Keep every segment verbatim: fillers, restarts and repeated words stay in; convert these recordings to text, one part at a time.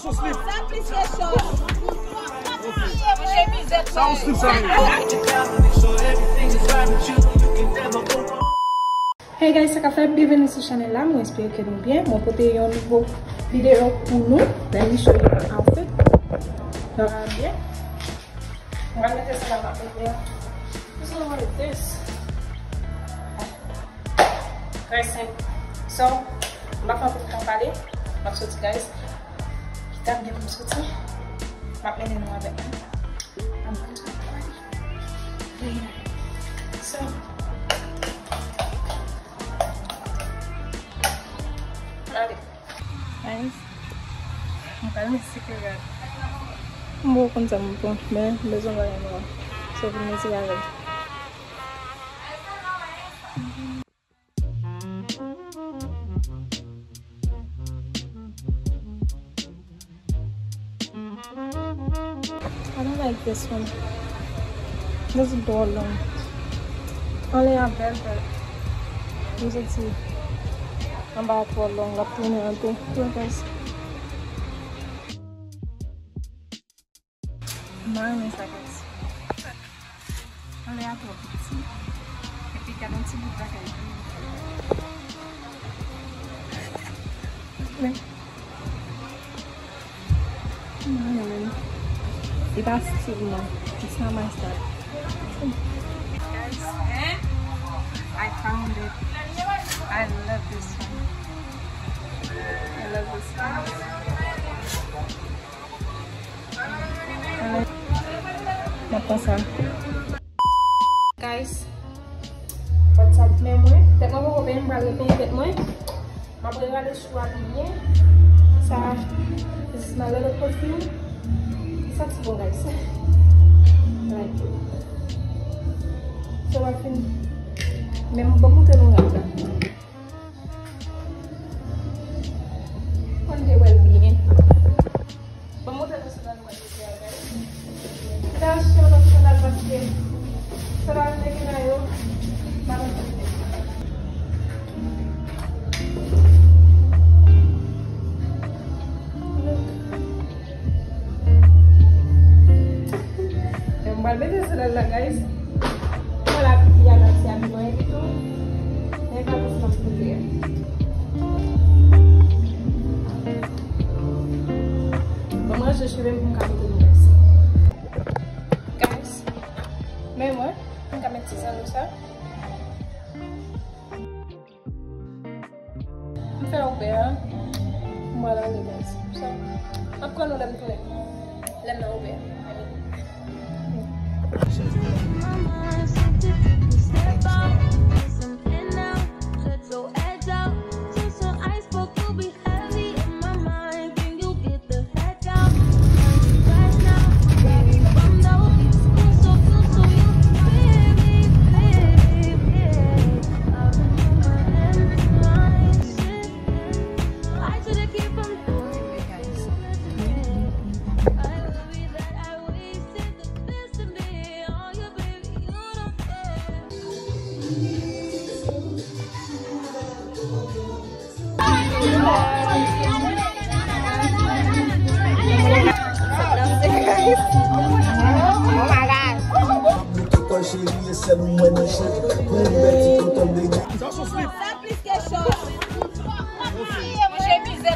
Sa plis ke chòt. Sa yon slip sa ye. Hey guys, sa k ap fèt? Byenveni sou chanèl la. Mwen espere ke nou byen. Mwen pote yon nouvo videyo pou nou. Let me show you my outfit. Nou byen. Mwen mete sa la, mwen mete. What's wrong with this? Guys, so, m pa fè anpil tan pale. M ap soti, guys. Kite m byen pou m soti. M ap mennen nou avèk mwen. I'm going to the party. Yeah. So, ale. Guys, m pral mete sik rad. M poko konn sa m pran, men m bezwen bagay nwa. So, vin mete avè m. I don't like this one. This is twò long. Anlè a bèl, but m santi anba a twò long, l ap tounen anpil. Look, guys. M pa renmen sa, guys. Anlè a twò piti. Epi gade yon ti bout bagay. Men, m pa renmen. Li pa stil mwen. It's not my style. Guys, I found it. I love this one. I love this one. Mwen pran sa. Guys, what's up, men mwen? Tèt mwen poko penyen, m pral repenyen tèt mwen. M ap rale chou a pi byen. Sa, this is my little perfume. Li santi bon, guys. I like it. So, w ap fin. Men m ban m montre nou rad la. Konn te wè l byen. Ban m montre nou sandal mwen te fè a, guys. Kite achte yon lòt sandal paske sandal m te gen la yo, m pa konn sa m fè. Look. Mwen pral mete sandal la, guys. Mwen la, pi a nan ti abiman epi tou. Men pa pou sa m pote a. Mwen ranje cheve m pou m ka pote nou, guys. Guys, men mwen, m ka met ti zanno sa. M fè oubè a, m pral ale, guys. So, m ap pran nou lè m tounen. Lè m nan oubè a.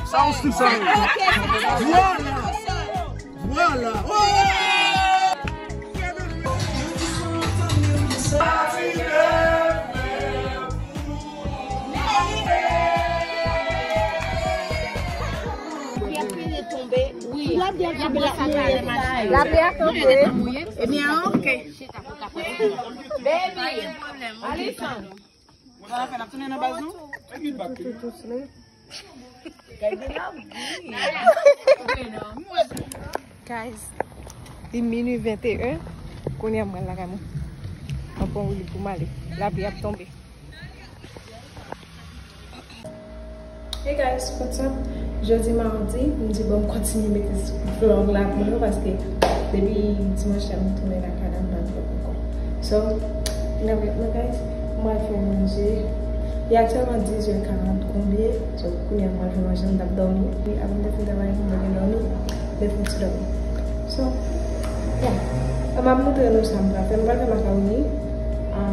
Sa yon slip sa ye. Vwala! Vwala! Oh! Lapli a kanpe. Lapli a kanpe. Ebyen, ok. Baby. Alison. Sa n ap fè, n ap tounen nan baz nou? Guys, li minui venteyen. Kounye a m pral lakay mwen. Mwen pran woulib pou m ale. Lapli ap tonbe. Hey guys, what's up? Jodi mawdi, m di bon, m kontinye mete vlog la pou nou paske depi dimanch la m tounen lakay la, m pa vlog ankò. So, vin avèk mwen guys, m pral fè manje. Li aktyèlman diz è karant konbyen, so kounye a m pral fè manje, m t ap dòmi. Epi apre m te fin travay, m te gen dòmi, m te fè yon ti dòmi. So, yeah. An m ap montre nou sa m pral fè. M pral fè makawoni a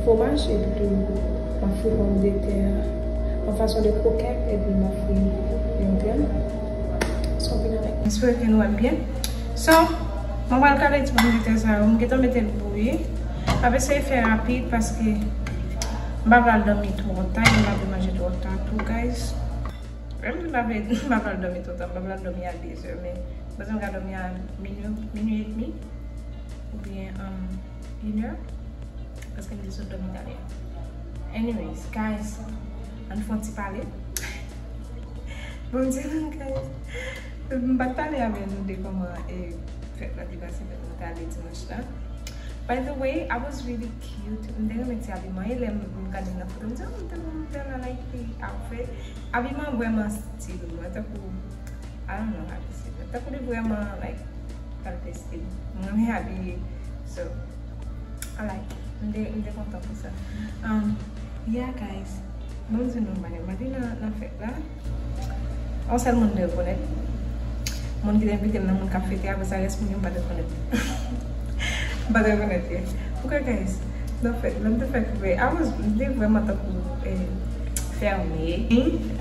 fwomaj, epi tou m ap fri pòmdetè an fason de krokè, epi m ap fri yon grenn. So, vin avèk mwen. M espere ke nou wè m byen. So, mwen pral kale ti pòmdetè sa yo. M gentan mete l bouyi. M ap eseye fè rapid paske m pa vle al dòmi twò ta, e m pa vle manje twò ta tou, guys. Menm si m pa vle, m pa vle al dòmi twò ta, m pa vle al dòmi a de zè, men m panse m ka dòmi a minui, minui edmi, oubyen, um, inè, paske m te sot dòmi talè. Anyways, guys, ann fè yon ti pale. Bon, m di nou, guys, m pa t pale avè nou de kòman, e, fèt la te pase, fèt nou t ale dimanch la. By the way, I was really cute. M te renmen ti abiman. E lè m, m gade nan foto, m di, "Oh, m tèlman, m tèlman like the outfit." Abiman an vrèman stil mwen. Tankou, I don't know how to say that. Tankou li vrèman, like, kalite stil. Mwen renmen abiye. So, I like it. M te, m te kontan pou sa. Um, yeah, guys. Bon, m di nou, m ale, m ale nan, nan fèt la. Yon sèl moun m te rekonèt. Moun ki te envite m nan, moun k ap fete, apre sa, rès moun yo, m pa t rekonèt. M pa t rekonèt yo. Ok, guys. Nan fèt, lè m te fèt, I was, m te vrèman tankou, eh, fèmen.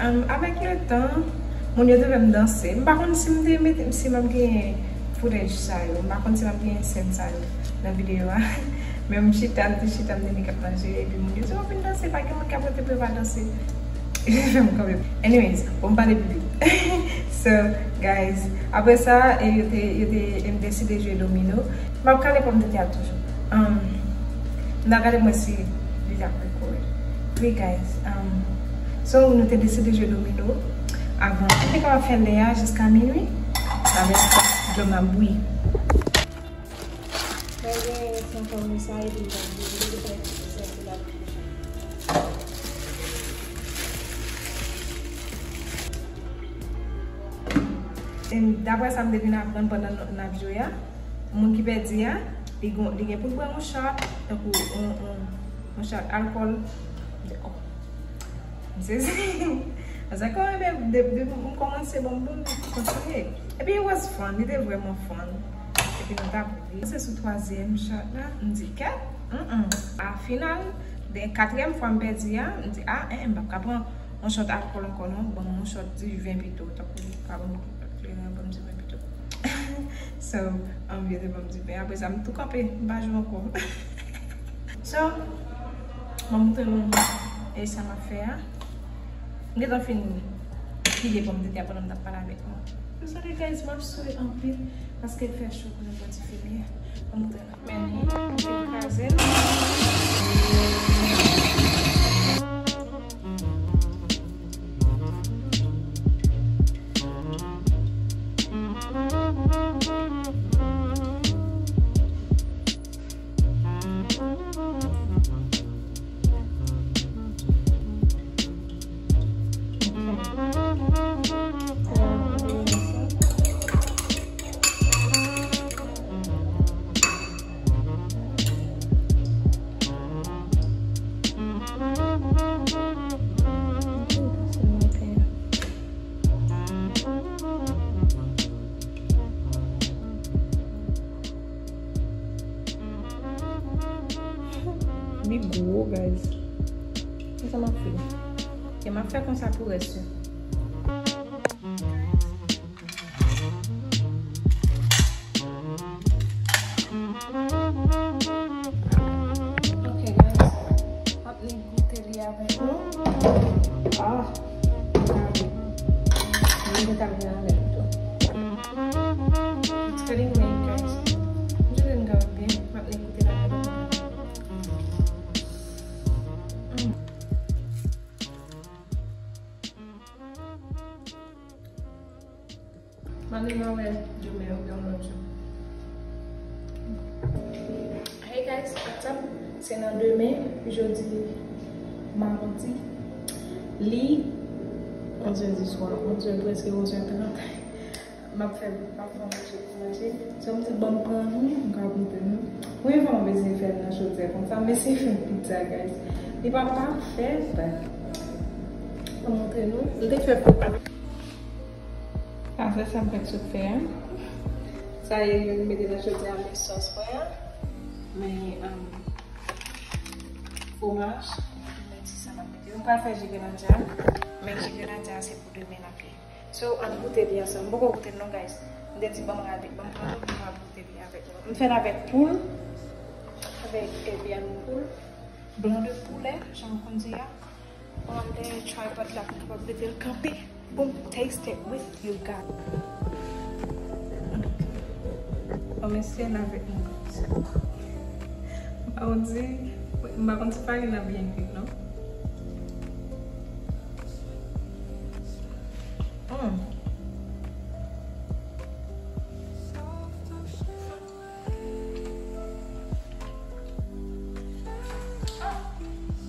Um, avèk le tan, moun yo te fè m danse. M pa konn si m te mete, si m ap genyen footage sa yo. M pa konn si m ap genyen sèn sa yo nan videyo a. Men m chita, m te chita, m te ni k ap manje, epi moun yo di, "Oh, vin danse, pa gen moun k ap rete pou yo pa danse." Fè m kanpe. Anyways, bon, m pale pi vit. So, guys, apre sa, e, yo te, yo te, e, m deside jwe domino. M ap kale pòmdetè a toujou. Um, m ta gade mwen si li t ap record. Wi, guys. Um, so, nou te deside jwe domino avan. M te kapab fè lè a jiska minui. Avèk dlo m ap bouyi. Mwen gen san fòm sa, epi m ap bouyi, m te fè sèvi la. E daprè sa m te vin aprann pandan n ap jwe a, moun ki pèdi a, li gon, li gen pou l bwè yon shot, tankou yon, yon, yon shot alkòl. Oh. M sezi. Sa kòmanse, de, de, m kòmanse, bon, bon, kontinye. Epi it was fun, li te vrèman fun. Epi nou t ap ri. Se sou twazyèm shot la, m di, "Kèt, mm, mm." A final, de katriyèm fwa m pèdi a, m di, "A, en, en, m p ap ka pran yon shot alkòl ankò non, ban m yon shot diven pito, tankou pa ban m kleren, ban m diven pito." So, um, yo te ban m diven. Apre sa, m tou kanpe, m pa jwe ankò. So, mwen montre nou, e, sa m ap fè a. M gentan fin pile pòmdetè a pandan m t ap pale avèk nou. Désolé, guys, m ap swe anpil paske l fè cho pou nou pran ti fimye. Mwen montre nou. Men, m fin kraze l. Li gwo, guys. Kisa m ap fè? E m ap fè konsa pou rès yo. Ok, guys. M ap vin goute li avèk nou. Ah, mwen gentan vin avèk tou. It's getting late, guys. M jwenn gade byen, m ap vin goute l avèk nou. Mm. Mande nou wè demen oubyen yon lòt jou. Hey guys, what's up? Se nan demen, jodi mawdi. Li onzè di swa, onzè, prèske onzè trant. M ap fè, m ap fè yon lòt chèz pou mache. So, m di, "Ban m pran nou, m ka montre nou." Premye fwa m ap eseye fè l nan chodyè konsa, m eseye fè pizza, guys. Li pa pafè, but m ap montre nou. M te fè pou sa, se sa m fèk sot fè a. Sa e, m mete nan chodyè a, men sòs mwen an, men, um, fwomaj, men ti sa m ap mete. M pral fè ji grenadya, men ji grenadya se pou demen n ap ye. So, ann goute li ansanm. M poko goute l non, guys. M te di, "Ban m rale, ban m pran l, m ap goute li avèk nou." M fè l avèk poul, avèk, eh, vyann poul, blan de poulè, jan m konn di a. Pran de tripod la pou m kapab mete l kanpe. Boom, taste it with you guys. Bon, men se l avèk nou, guys. M pa konn si, m pa konn si farin nan byen kwit non. Mm.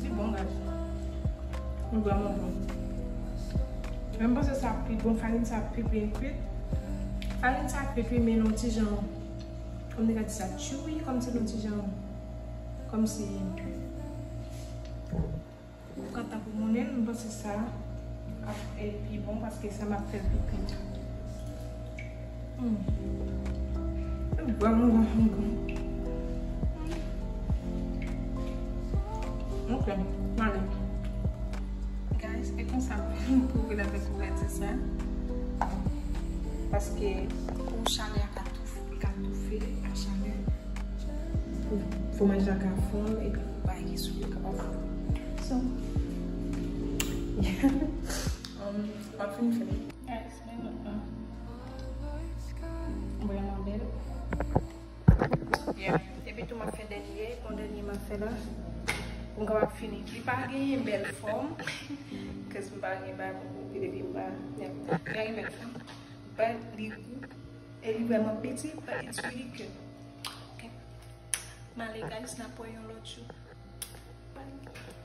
Li bon, guys. Li vrèman bon. Men m panse sa pi bon, farin sa pi byen kwit. Farin sa kwit, wi, men yon ti jan, kòm te ka di sa, chewy, kòmsi yon ti jan, kòmsi Ou pran tan pou moulen, m panse sa ap, e, pi bon paske sa m ap fè l pi pit. Hmm. Li vrèman, vrèman bon. Hmm. Ok, m ale. Guys, e konsa pou kouvri l avèk kouvèti sa. Paske pou chalè a ka toufe, li ka toufe ak chalè. Pou fwomaj la ka fonn epi pou bagay ki sou li kapab fonn. So, yeah. Um, m ap fin fè. Guys, men nou an. Vrèman bèl. Yeah. Epi tou m ap fè dènye, yon dènye m ap fè la. Pou m kapab fini. Li pa genyen bèl fòm. Cause m pa gen bagay pou kouvri epi m pa, yeah. Li pa gen bèl fòm. But li gou. E li vrèman piti, but it's really good. Ok. M ale, guys, n ap wè yon lòt jou. Bye.